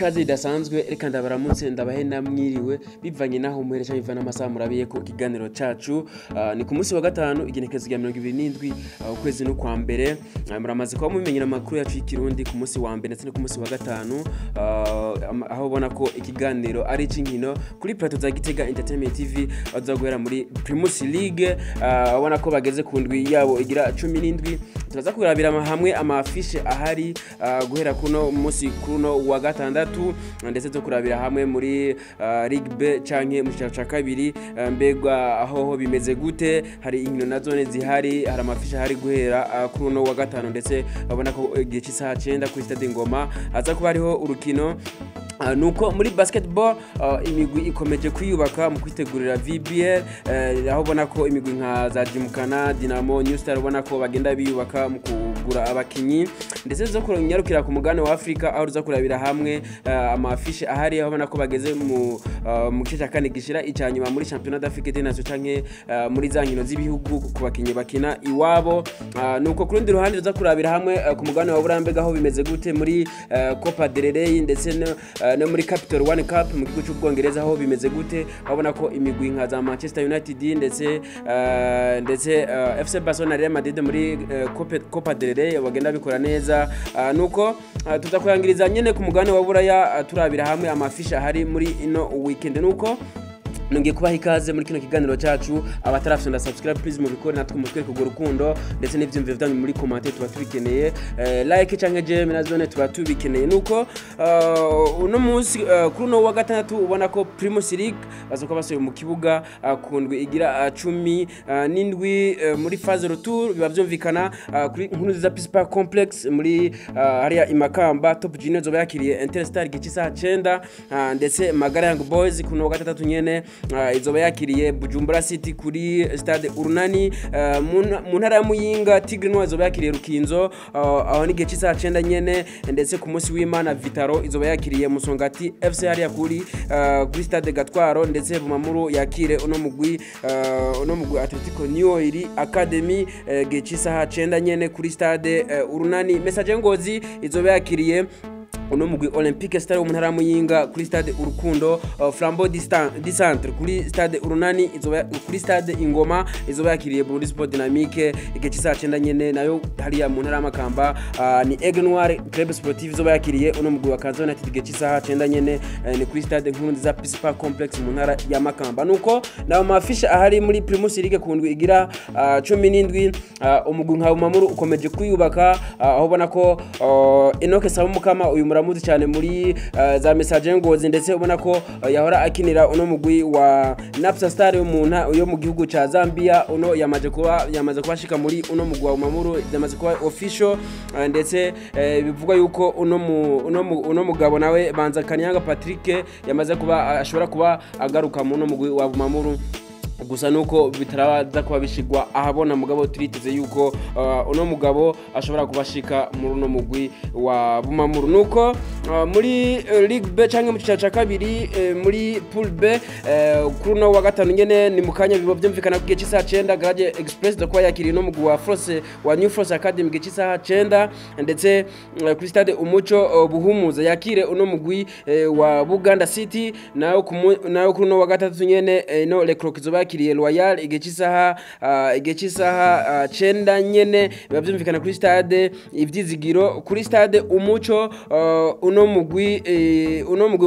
Ikaze idasanzwe, reka ndabaramutse, ndabahe namwiriwe bivanye naho muheresha, bivanye n'amasaha murabiye ko ikiganiro cacu. Ni ku munsi wa gatanu, igenekerezo rya 27, ukwezi no kwa mbere. Muramaze kuba mubimenyera amakuru yacu y'Ikirundi ku munsi wa mbere ndetse no ku munsi wa gatanu, aho ubona ko ikiganiro ari ic'inkino kuri plateau za Gitega Entertainment TV, aho tuza guhera muri Primus League, ubona ko bageze ku ndwi yabo igira 17. Turaza kurabira hamwe amafishe ahari, guhera kuno munsi, kuno wa gatandatu, ndetse zo kurabira hamwe muri Ligue B canke mu cicaro ca kabiri, mbega aho ho bimeze gute? Hari inkino na zone zihari, hari amafishe ahari guhera kuri uno wa gatanu, ndetse babona ko igihe cy'isaha 9 kuri Stade Ngoma haza kuba hariho urukino. Nuko muri basketball, imigwi ikomeje kwiyubaka mu kwitegurira VBL, aho ubona ko imigwi nka za Jimkana, Dinamo, New Star, ubona ko bagenda biyubaka mu kugura abakinyi, ndetse zo kunyarukira ku mugabane wa Afrika, aho ruza kurabira hamwe amafishe ahari, aho ubona ko bageze mu gice cya kane gishira icya nyuma muri Championnat d'Afrique des Nations canke muri za nkino z'ibihugu ku bakinyi bakina iwabo. Nuko ku rundi ruhande ruza kurabira hamwe ku mugabane wa Burambega, aho bimeze gute muri Copa del Rey ndetse no muri Capital One Cup mu gihugu cy'Ubwongereza, aho bimeze gute? Urabona ko imigwi nka za Manchester United ndetse FC Barcelona na Real Madrid muri Copa del Rey bagenda bikora neza. Nuko tuza kurangiriza nyene ku mugabane wa Buraya, turabira hamwe amafisha ahari muri ino weekend. Nuko nongeye kubaha ikaze muri kino kiganiro cyacu. Abatarafyonda subscribe, please mubikore, natwe mutwereke urwo rukundo ndetse n'ivyumviro vyanyu muri commentaire, tuba tubikeneye. Like canke j'aime na zone tuba tubikeneye. Nuko uno munsi, kuri uno wa gatandatu, ubona ko Primus League bazoka basubiye mu kibuga, ku ndwi igira 17 muri phase retour. Biba vyumvikana kuri Nkuru Nziza Peace Park Complex muri hariya Imakamba, Top Junior zoba yakiriye Interstar igihe cy'isaha 9, ndetse Magara Young Boys ku wa gatandatu nyene izoba yakiriye Bujumbura City kuri Stade Urunani. Mu ntara ya Muyinga, Tigre Noir izoba yakiriye Rukinzo, aho ni igihe cy'isaha 9 nyene, ndetse ku munsi w'Imana Vitaro izoba yakiriye Musongati FC hariya kuri Stade Gatwaro, ndetse Bumamuru yakire uno mugwi Atletico New Oil Academy, igihe cy'isaha 9 nyene kuri Stade Urunani. Messager Ngozi izoba yakiriye uno mugwi Olympique Star wo mu ntara ya Muyinga kuri Stade Urukundo. Flambeau du Centre kuri Stade Urunani izoba, kuri Stade Ingoma izoba yakiriye Burundi Sport Dynamique igihe cy'isaha 9 nyene. Nayo hariya mu ntara ya Makamba, ni Aigle Noir Club Sportif izoba yakiriye uno mugwi wa Kansas United igihe cy'isaha 9 nyene, ni kuri Stade Nkuru Nziza Peace Park Complex mu ntara ya Makamba. Nuko nayo mafisha ahari muri Primus League ku ndwi igira 17. Umugwi nka Bumamuru ukomeje kwiyubaka, aho ubona ko Enoch Sabumukama, uyu muramuzi cyane muri za Messager Ngozi, ndetse ubona ko yahora akinira uno mugwi wa Napsa Star yo mu gihugu ca Zambia, uno yamaze kuba ashika muri uno mugwi wa Bumamuru, yamaze kuba official, ndetse bivugwa yuko uno mugabo nawe Banza Kanyanga Patrick yamaze kuba ashobora kuba agaruka mu uno mugwi wa Bumamuru, gusa nuko bitaraza kuba bishigwa ahabona. Mugabo turiteze yuko uno mugabo ashobora kubashika muri uno mugwi wa Bumamuru. Nuko muri Ligue B canke mu cicaro ca kabiri, muri Pool B, kuri uno wa gatanu nyene ni mukanya, bibo vyumvikana ku gihe c'isaha 9, Garage Express do kuba yakiriye no mugwi wa Force wa New Force Academy gihe c'isaha 9, ndetse kuri Stade Umuco, Buhumuza yakire uno mugwi wa Buganda City. Nayo kuri uno wa gatatu nyene, no Le Croc izoba yakiriye Royal igihe c'isaha 9 nyene, biba vyumvikana kuri Stade Ivyizigiro. Kuri Stade Umuco, uno mugwi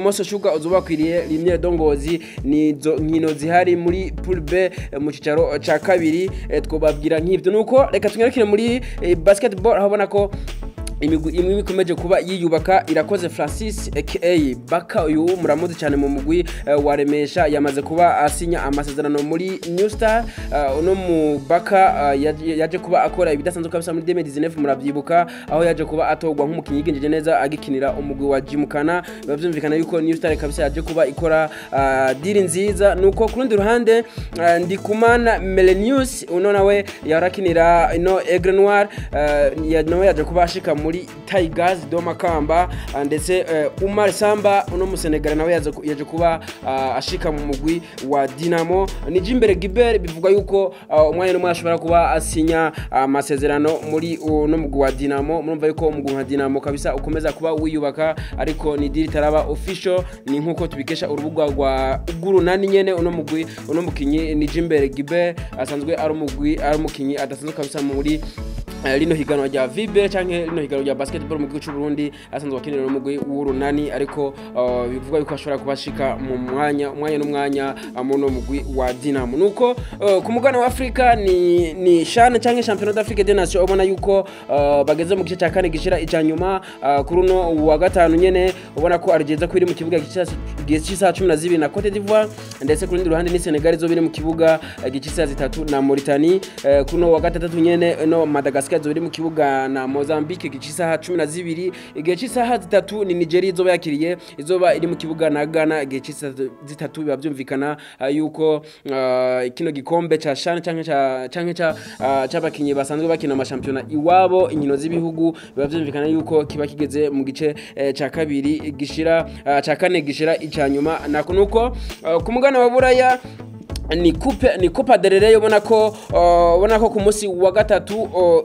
Moso Sugar uzoba kwiriye Lumiere de Ngozi. Nizo nkino zihari muri Pool B, mu cicaro ca kabiri, twobabwira nk'ivyo. Nuko reka tunyarukire muri basketball, aho ubona ko imigwi imwe ikomeje kuba yiyubaka. Irakoze Francis aka Baka, uyu muramuzi cyane mu mugwi wa Remesha, yamaze kuba asinya amasezerano muri New Star. Uno mu Baka yaje kuba akora ibidasanzwe kabisa muri 2019, murabyibuka, aho yaje kuba atorwa nk'umukinyi yigenjeje neza agikinira umugwi wa Jimkana. Biba vyumvikana yuko New Star kabisa yaje kuba ikora deal nziza. Nuko ku rundi ruhande, Ndikumana Melenius, uno nawe yarakinira ino Aigle Noir, nawe yaje kuba ashika muri muri Tigers do Makamba, ndetse Umar Samba uno Musenegal nawe yaje kuba ashika mu mugwi wa Dinamo. Nijimbere Gilbert bivugwa yuko umwanya n'umwe ashobora kuba asinya amasezerano muri uno mugwi wa Dinamo. Murumva yuko umugwi wa Dinamo kabisa ukomeza kuba wiyubaka, ariko ni deal itaraba official, ni nkuko tubikesha urubuga rwa Gurunani nyene. Uno mugwi, uno mukinyi Nijimbere Gilbert asanzwe ari umugwi, ari umukinyi adasanzwe kabisa muri lino higanwa rya VB canke lino higanwa rya basketball mu gihugu cy'u Burundi, asanzwe akinira n'umugwi w'Urunani, ariko bivugwa yuko ashobora kubashika mu mwanya umwanya n'umwanya mu no mugwi wa Dinamo. Nuko ku mugabane wa Afrika ni CHAN canke Championnat d'Afrique des Nations, ubona yuko bageze mu gice cya kane gishira icya nyuma. Kuri uno wa gatanu nyene ubona ko Algeria ko iri mu kibuga gihe cy'isaha 12 na Cote d'Ivoire, ndetse ku rundi ruhande ni Senegal izoba iri mu kibuga gihe cy'isaha 3 na Mauritanie. Kuno wa gatandatu nyene no Madagascar izoba iri mu kibuga na Mozambique igihe cy'isaha 12. Igihe cy'isaha 3 ni Nigeria izoba yakiriye, izoba iri mu kibuga na Ghana igihe cy'isaha 3. Biba byumvikana yuko kino gikombe ca CHAN canke c'abakinyi basanzwe bakina amashampiyona iwabo, inkino z'ibihugu, biba byumvikana yuko kiba kigeze mu gice ca kabiri gishira ca kane gishira ica nyuma. Nako nuko ku mugabane wa Buraya ni coupe, ni Copa del Rey, ubona ko ku munsi wa gatatu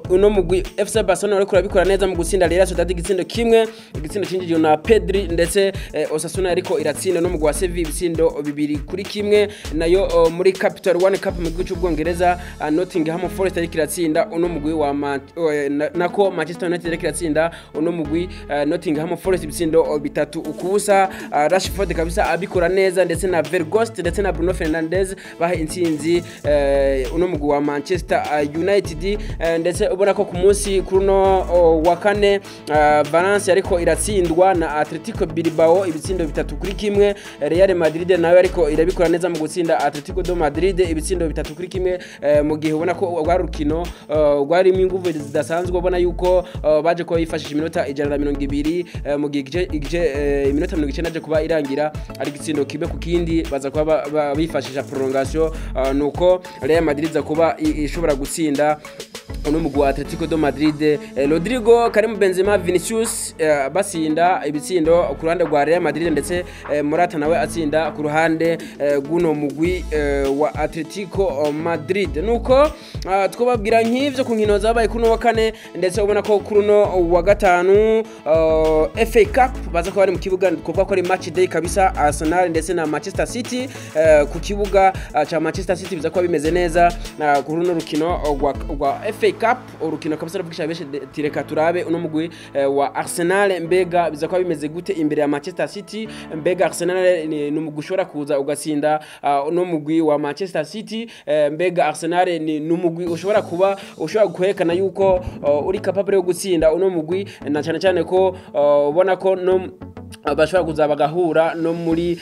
uno mugwi FC Barcelona uriko urabikora neza mu gutsinda Real Sociedad igitsindo kimwe, igitsindo cinjijwe na Pedri, ndetse Osasuna ariko iratsinda no mugwi wa Sevilla ibitsindo 2-1. Nayo muri Capital One Cup mu gihugu cy'Ubwongereza, Nottingham Forest ariko iratsinda uno mugwi wa nako Manchester United ariko iratsinda uno mugwi Nottingham Forest ibitsindo 3-0. Rashford kabisa abikora neza, ndetse na Weghorst ndetse na Bruno Fernandes baha intsinzi uno mugwi wa Manchester United. Ndetse ubona ko ku munsi kuri uno wa kane Valence ariko iratsindwa na Atletico Bilbao ibitsindo 3-1. Real Madrid nayo ariko irabikora neza mu gutsinda Atletico de Madrid ibitsindo 3-1, mu gihe ubona ko rwari urukino rwarimo inguvu zidasanzwe. Ubona yuko baje kuba bifashisha iminota 120, mu gihe igice iminota 90 aje kuba irangira ari igitsindo kimwe ku kindi, baza kuba bifashisha prolongation. Nuko Real Madrid za kuba ishobora gutsinda uno mugwi wa Atletico de Madrid. Rodrigo, Karim Benzema, Vinicius basinda ibitsindo ku ruhande rwa Real Madrid, ndetse Morata nawe atsinda ku ruhande rw'uno mugwi wa Atletico Madrid. Nuko twababwira nk'ivyo ku nkino zabaye kuri uno wa kane, ndetse ubona ko kuri uno wa gatanu FA Cup baza kuba bari mu kibuga, kuvuga ko ari match day kabisa, Arsenal ndetse na Manchester City ku kibuga ca Manchester City. Biza kuba bimeze neza kuri uno rukino rwa FA Cup, urukino kabisa ruvugisha benshi. Tireka turabe uno mugwi wa Arsenal, mbega biza kuba bimeze gute imbere ya Manchester City? Mbega Arsenal ni umugwi ushobora kuza ugatsinda uno mugwi wa Manchester City? Mbega Arsenal ni umugwi ushobora kuba ushobora kwerekana yuko uri capable yo gutsinda uno mugwi, na cyane cyane ko ubona ko no bashobora kuza bagahura no muri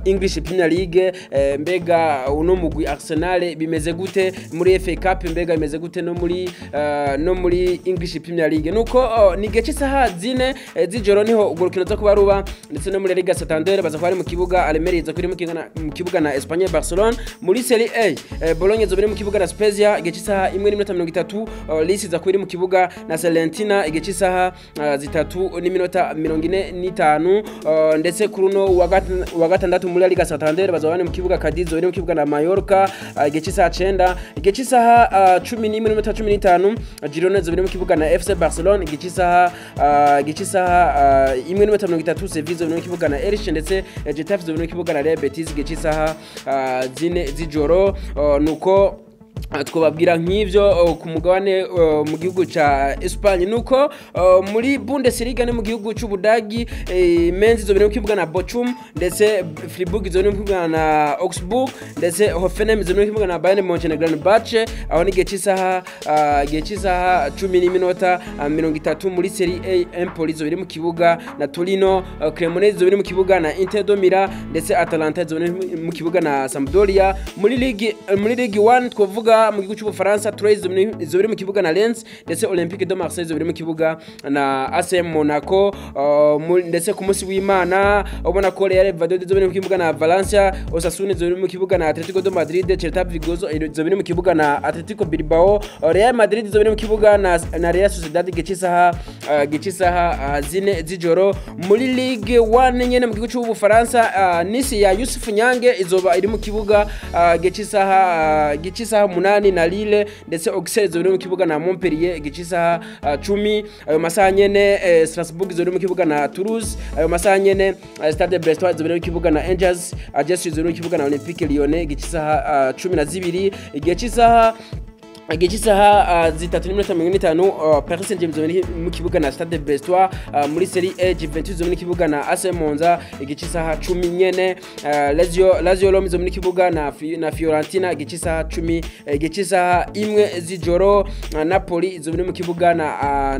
English Premier League? Mbega uno mugwi Arsenal bimeze gute muri FA Cup? Mbega bimeze gute no muri English Premier League? Nuko ni gihe cy'isaha 4 z'ijoro niho urwo rukino zo kuba ruba. Ndetse no muri Liga Santander baza kuba bari mu kibuga, Almeria iza kuri mu kibuga na Espanyol Barcelona. Muri Serie A, Bologna izo biri mu kibuga na Spezia igihe cy'isaha 1:30. Lecce iza kuba iri mu kibuga na Salernitana igihe cy'isaha 3:45. Ndetse kuri uno wa gatandatu muri Liga Santander bazaba bari mu kibuga, Cadiz bari mu kibuga na Mallorca igihe cy'isaha 9. Igihe cy'isaha 11:15 Girona izo biri mu kibuga na FC Barcelona. Igihe cy'isaha 1:30 Sevilla izo biri mu kibuga na Elche, ndetse Getafe izo biri mu kibuga na Real Betis igihe cy'isaha 4 z'ijoro. Nuko twababwira nk'ivyo ku mugabane mu gihugu ca Espagne. Nuko muri Bundesliga ni mu gihugu c'Ubudagi, Mainz izo biri mu kibuga na Bochum, ndetse Fribourg izo biri mu kibuga na Augsburg, ndetse Hoffenheim izo biri mu kibuga na Bayern Mönchengladbach, aho ni igihe cy'isaha 10:30. Muri Serie A, Empoli izo biri mu kibuga na Torino, Cremonese izo biri mu kibuga na Inter de Milan, ndetse Atalanta izo biri mu kibuga na Sampdoria. Muri Ligue 1 twavuga kibuga mu gihugu cy'Ubufaransa, Troyes izoba iri mu kibuga na Lens, ndetse Olympique de Marseille izoba iri mu kibuga na ASM Monaco. Ndetse ku munsi w'Imana ubona ko Real Valladolid izoba iri mu kibuga na Valencia, Osasuna izoba iri mu kibuga na Atletico de Madrid, Celta Vigo izoba iri mu kibuga na Atletico Bilbao, Real Madrid izoba iri mu kibuga na Real Sociedad gice isaha 4 z'ijoro. Muri Ligue 1 nyene mu gihugu cy'Ubufaransa, Nice ya Yusuf Nyange izoba iri mu kibuga gice isaha 8 na Lille, ndetse Auxerre izoba iri mu kibuga na Montpellier gice isaha 10. Ayo masaha nyene, Strasbourg izoba iri mu kibuga na Toulouse. Ayo masaha nyene, Stade Brestois izoba iri mu kibuga na Angers, Ajaccio izoba iri mu kibuga na Olympique Lyonnais gice isaha 12. Igihe cy'isaha 3:45, Paris Saint-Germain izoba iri mu kibuga na Stade Brestois. Muri Serie A, Juventus izoba iri mu kibuga na AC Monza igihe cy'isaha 10 nyene. Lazio Rome izoba iri mu kibuga na Fiorentina igihe cy'isaha 10, igihe cy'isaha 1 z'ijoro. Napoli izoba iri mu kibuga na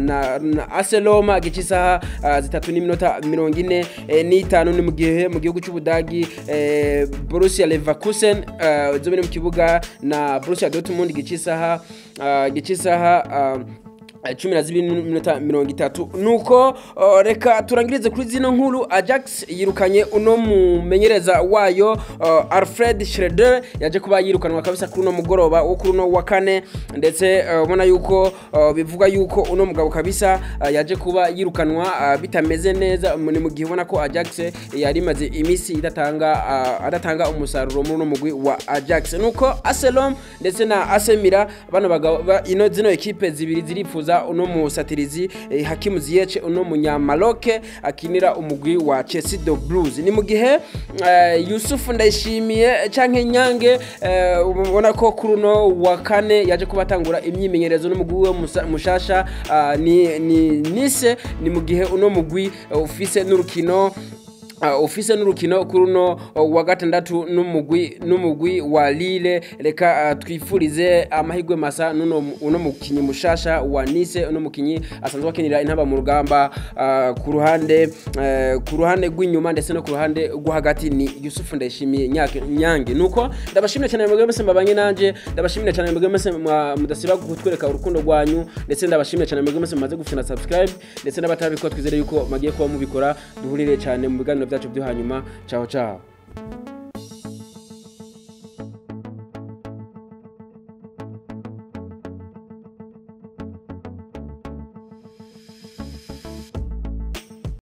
AC Roma igihe cy'isaha 3:45. Ni mu gihe mu gihugu cy'Ubudagi, Borussia Leverkusen izoba iri mu kibuga na Borussia Dortmund igihe cy'isaha 12:30. Nuko reka turangirize kuri zino nkuru. Ajax yirukanye uno mumenyereza wayo, Alfred Schreuder, yaje kuba yirukanwa kabisa kuri uno mugoroba wo kuri uno wa kane. Ndetse ubona yuko bivuga yuko uno mugabo kabisa yaje kuba yirukanwa bitameze neza. Ni mu gihe ubona ko Ajax yari imaze iminsi adatanga umusaruro muri uno mugwi wa Ajax. Nuko AS Roma ndetse na AC Milan, bano bagabo ino zino ekipe zibiri zirifuza uno musatirizi, Hakim Ziyech, uno munyamaroke akinira umugwi wa Chelsea the Blues. Ni mu gihe Yusuf Ndayishimiye canke Nyange, ubona ko kuri uno wa kane yaje kuba atangura imyimenyerezo n'umugwi we mushasha, ni Nice. Ni mu gihe uno mugwi ufise n'urukino kuri uno wa gatandatu n'umugwi wa Lille. Reka twifurize amahirwe masa nuno uno mukinyi mushasha wa Nice, uno mukinyi asanzwe akinira intamba mu rugamba ku ruhande rw'inyuma ndetse no ku ruhande rwo hagati, ni Yusuf Ndayishimiye Nyange. Nuko ndabashimira cyane mwebwe mwese mbabanye nanje, ndabashimira cyane mwebwe mwese mudasiba kutwereka urukundo rwanyu, ndetse ndabashimira cyane mwebwe mwese mumaze gufina subscribe, ndetse n'abatabikora twizere yuko magiye kuba mubikora. Duhurire cyane mu biganiro byacu byo hanyuma. Ciao ciao.